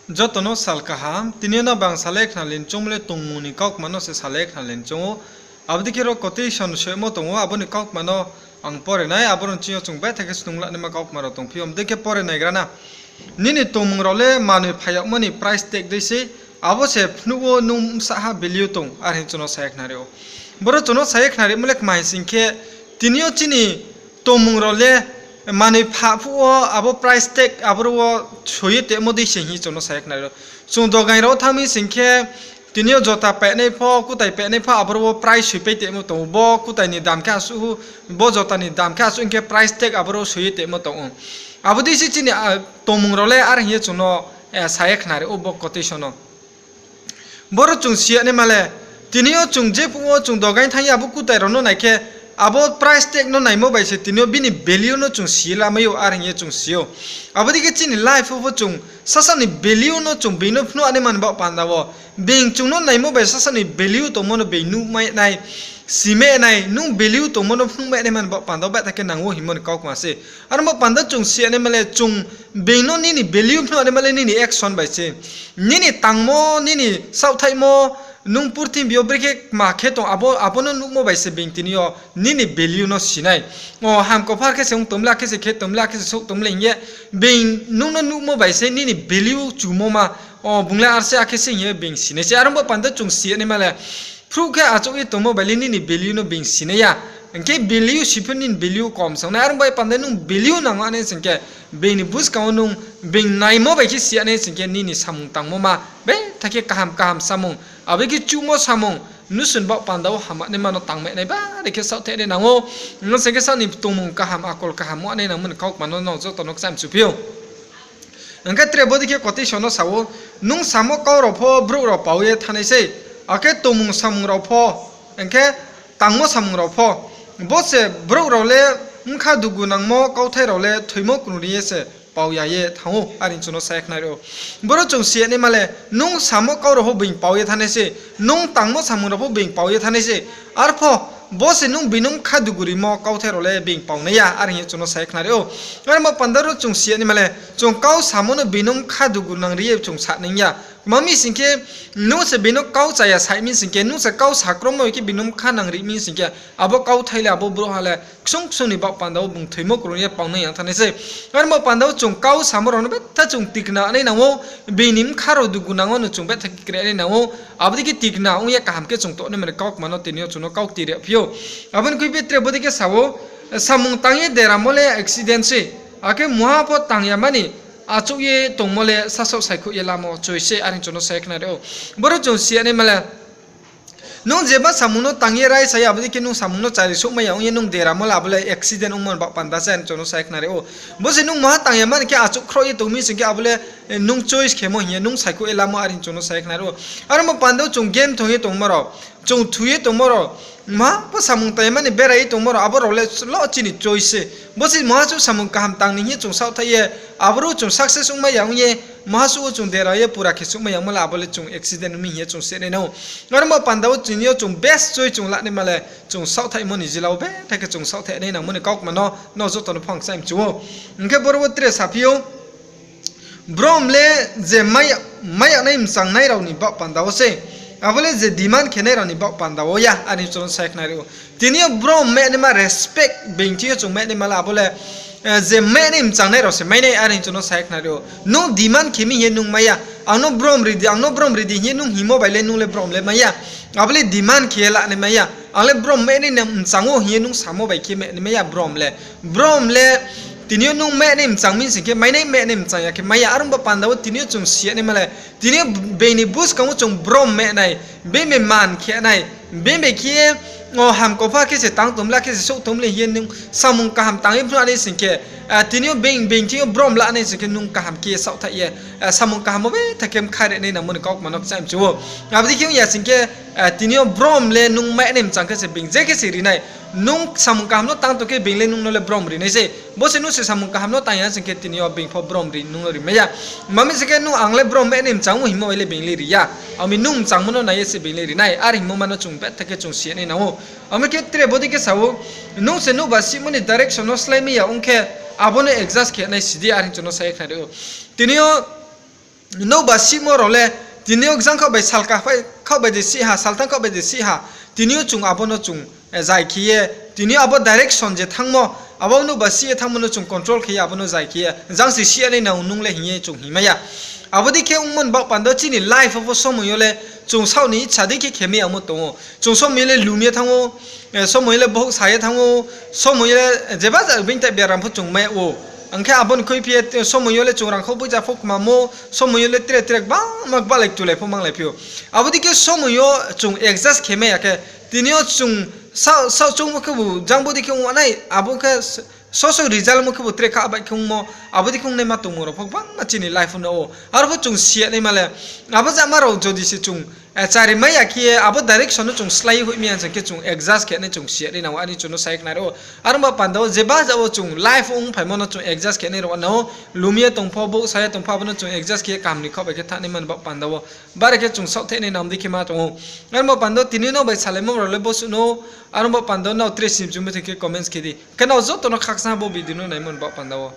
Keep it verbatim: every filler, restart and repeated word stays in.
Joto no sal kaham, tini yo no bang salai khna leni choungmo le tongmung ni kaukma no se salai khna leni choung ou. Abo dei khe ro quotation soimo tong ou, abo ni kaukma no ang pore nai, abo rao chini yo chung betha khe snung lanaima kaukma rao tongphi ou, abo dei khe pore naigra na. Nini tongmung rao le manoi phai yagmo ni price tag dei sei, abo se phnuh wo nung bsahha value tong, are hing chung no sa ye khna ri ou. Boro chung no sa ye khna rimo le kma hing sing khe, tini yo chini tongmung rao le manoi pha phuh wo abo price tag aboro wo soi ye tongmo dei se hing chung no sa ye khna ri ou. Chung dogaing rao thanng mi sing khe, tini yo jota painai pho, kutai painai pho, aboro wo price soipai tongmo tong ou. Bo kutai ni dam khe asuh, bo jota ni dam khe asuh hing khe price tag aboro soi ye tongmo tong ou. Abo dei se chini tongmung rao le are hing ye chung no sa ye khna ri ou bo quotation no. Boro chung si ya naima le, tini yo chung jephuh wo chung dogaing thanng ye abo kutai rao no nai khe, abo price tag no naimo bai se tini yo bini value no chung si ye lamai ou, are hing ye chung si ou. Abo dei khe chini life wo pho chung sasao ni value no chung being no phnuh anaima ni baoh panda wo, being chung no naimo bai sasao ni value tongmo no being nuhmai nai, simai nai, nung value tongmo no phnuhmai naima ni baoh panda wo betha khe nang ou hingmo ni kaukma se. Aro baoh panda chung si ya naima le chung being no nini value phnuh anaima le nini action bai se. Nini tangmo, nini saohthaihmo, nung purthimbi yo brekhe kma khe tong, abo, abo no nuhmo bai se being tini yo nini value no si nai. O, hamkopha khe se ong tong le, akhe se khe tong le, akhe se souh tong le hing ye, being nung no nuhmo bai se nini value chumo ma. O, bung le ar se akhe se hing ye being si nai se. Aro baoh panda chung si ya naima le, phruh khe achouh ye tongmo bai le nini value no being si nai ya. Hing khe value si pho nini value kom se ong nai. Aro baoh panda nung value nang anai sing khe, being ni buskang wo nung being naimo bai khe si ya nai sing khe nini samung tangmo ma betha khe kaham kaham samung, abo khe chuhmo samung, mnusu ni baoh panda wo hamya naima no tangmai nai, bari khe saohthaih nai nang ou. Hing sing khe saoh ni tongmung kaham, akol kaham ong nai nangmo ni kaukma no nrao joto no kcham chuphi ou. Hing khe tre bodei khe quotation no sa ou, nung samo kau rao pho brouh rao pao ye thanng nai sei, akhe tongmung samung rao pho, hing khe tangmo samung rao pho. Bo se brouh rao le bkha dugu nangmo kauthai rao le thoimo krungri ye se pao ya ye thanng ou, are hing chung no sa ye khna ri ou. Boro chung si ya naima le, nung samo kau rao pho being pao ye thanng nai sei, nung tangmo samung rao pho being pao ye thanng nai sei. Arpho, bo se nung being no bkha dugu rimo kauthai rao le being pao nai ya, are hing ye chung no sa ye khna ri ou. Aro baoh panda ro chung si ya naima le, chung kau samo no being no bkha dugu nang ri ye chung sa nai ya. Tma mi sing khe, nung se being no kau cha ya sai mi sing khe, nung se kau sakromo khe being no bkha nang ri mi sing khe, abo kauthai le abo brouhha le ksung ksung ni baoh panda wo bung thoimo krung ye pao nai ya thanng nai sei. Aro baoh panda wo chung kau samo rao no betha chung tikna nai nang ou, being ni bkha rao dugu nangmo no chung betha khe kre nai nang ou, abo dei khe tikna ong ye kaham khe chung tongnaima ni kaukma no tini yo chung no kau kti ri phi ou. Abo ni khuiphi tre bodei khe sa ou, samung tang ye deramo le accident sei, akhe mungha pho tang ya mani achouh ye tongmo le sasaoh saikhouh ye lamo choice se, are hing chung no sa ye khna ri ou. Boro chung si ya naima le, nung jeba samung no tang ye raisa ye, abo dei khe nung samung no chari souhmai ya ong ye nung deramo le abo le accident ongmo ni baoh panda se, are hing chung no sa ye khna ri ou. Bo se nung mungha tang ya mani khe achouh khroh ye tong mi sing khe abo le nung choice khemo hing ye nung saikhouh ye lamo, are hing chung no sa ye khna ri ou. Aro baoh panda wo chung game thong ye tongmo rao, chung thu ye tongmo rao, mungha pho samung tang ya mani berai ye tongmo rao, abo rao le lo chini choice se. Bo se mungha suh samung kaham tang ni hing ye chung saohthaih ye, aboro chung success ongmai ya ong ye, mungha suh wo chung dera ye pura khe souhmai yamo le abo le chung accident ong mi hing ye chung se nai nang ou. Aro baoh panda wo tini yo chung best choice chung lanaima le, chung saohthaihmo ni jila wo betha khe chung saohthaih nai nangmo ni kaukma no nrao joto no phang kcham chu ou. Hing khe boro wo tre saphi ou, brom le je mai, mai yagnai mchangnai rao ni baoh panda wo sei, abo le je demand khenai rao ni baoh panda wo ya, are hing chung no sa ye khna ri ou. Tini yo brom mai naima respect being thing yo chung mai naima le abo le, je mai nai mchangnai rao se mai nai, are hing chung no sa ye khna ri ou. Nung demand khe mi hing ye nung mai ya, ang no brom ri di, ang no brom ri di hing ye nung hingmo bai le nung le brom le mai ya. Abo le demand khe ye lanai mai ya. Ang le brom mai nai mchang ou hing ye nung samo bai khe mai nai mai ya brom le. Brom le tini yo nung mai nai mchang mi sing khe mai nai, mai nai mchang ya khe mai ya. Aro baoh panda wo tini yo chung si ya naima le, tini yo being ni buskang wo chung brom mai nai, being bai man khe nai, being bai khe ye, o, hamkopha khe se tang tong le, akhe se souh tong le hing ye nung samung kaham tang ye phnuh nai sing khe, tini yo being, being thing yo brom lanai sing khe nung kaham khe saohthaih ye, samung kaham wo betha khe bkha ri nai nangmo ni kaukma no kcham chu ou. Abo dei khe ong ya sing khe, tini yo brom le nung mai nai mchang khe se being je khe se ri nai. Nung samung kaham no tang tong khe being le nung no le brom ri nai sei. Bo se nung se samung kaham no tang ya sing khe tini yo being pho brom ri nung no ri mai ya. Tma mi sing khe nung ang le brom mai nai mchang ou hingmo bai le being le ri ya. Abo mi nung mchangmo no nai ye se being le ri nai. Are hingmo ma no chung betha khe chung si ya nai nang ou. Abo mi khe tre bodei khe sa ou, nung se nouhba sihmo ni direction no slái mai ya ong khe, abo no adjust khe nai si di, are hing chung no sa ye khna ri ou. Tini yo nouhba sihmo rao le, tini yo jang khaoh bai sal ka bai khaoh bai de sih ha, salthang khaoh bai de sih ha, tini yo chung abo no chung zai khe ye, tini yo abo direction je thanngmo, abo nouhba sih ye thanngmo no chung control khe ye, abo no zai khe ye, jang se sih ya nai nang nung le hing ye chung hingmai ya. Abo dei khe ongmo ni baoh panda chini life wo pho somoi yo le chung saoh ni icha dei khe khe mai yamo tong ou. Chung somoi yo le lum ye thanng ou, somoi yo le bohouh sa ye thanng ou, somoi yo le jeba ja being tai biaram pho chung mai ou. Ang khe abo ni khuiphi ye somoi yo le chung rangkhou boija pho kmamo, somoi yo le tre tre gbangma gbahlai ktulai pho manglaiphi ou. Abo dei khe somoi yo chung adjust khe mai ya khe, tini yo chung saoh choungmo khebu jang bo dei khe ong nai, abo khe soso result mo khebu tre kha bai khe ongmo, abo dei khe ongnaima tongmo rao pho gbangma chini life no ou. Aro pho chung si ya naima le, abo jama rao jodi se chung chari mai ya khe ye, abo direction no chung slái hoih mi ya se khe chung adjust khe nai chung si ya nai nang ou, ani chung no sa ye khnari ou. Aro ba panda wo jeba ja wo chung life ongphaimo no chung adjust khe nai rao nang ou, lum ye tong pho, bohouh sa ye tong pho, abo no chung adjust khe ye kaham ni khaoh bai khe thanng naima ni baoh panda wo. Bare khe chung saohthaih nai nang dei khe ma tong ou. Aro ba panda wo tini nrao bai salaimo rao le bo suh no, aro ba panda wo nrao tre sim chung bo thing khe comments khe di. Khe nrao joto no khakchang ha bo video no naimo ni baoh panda wo.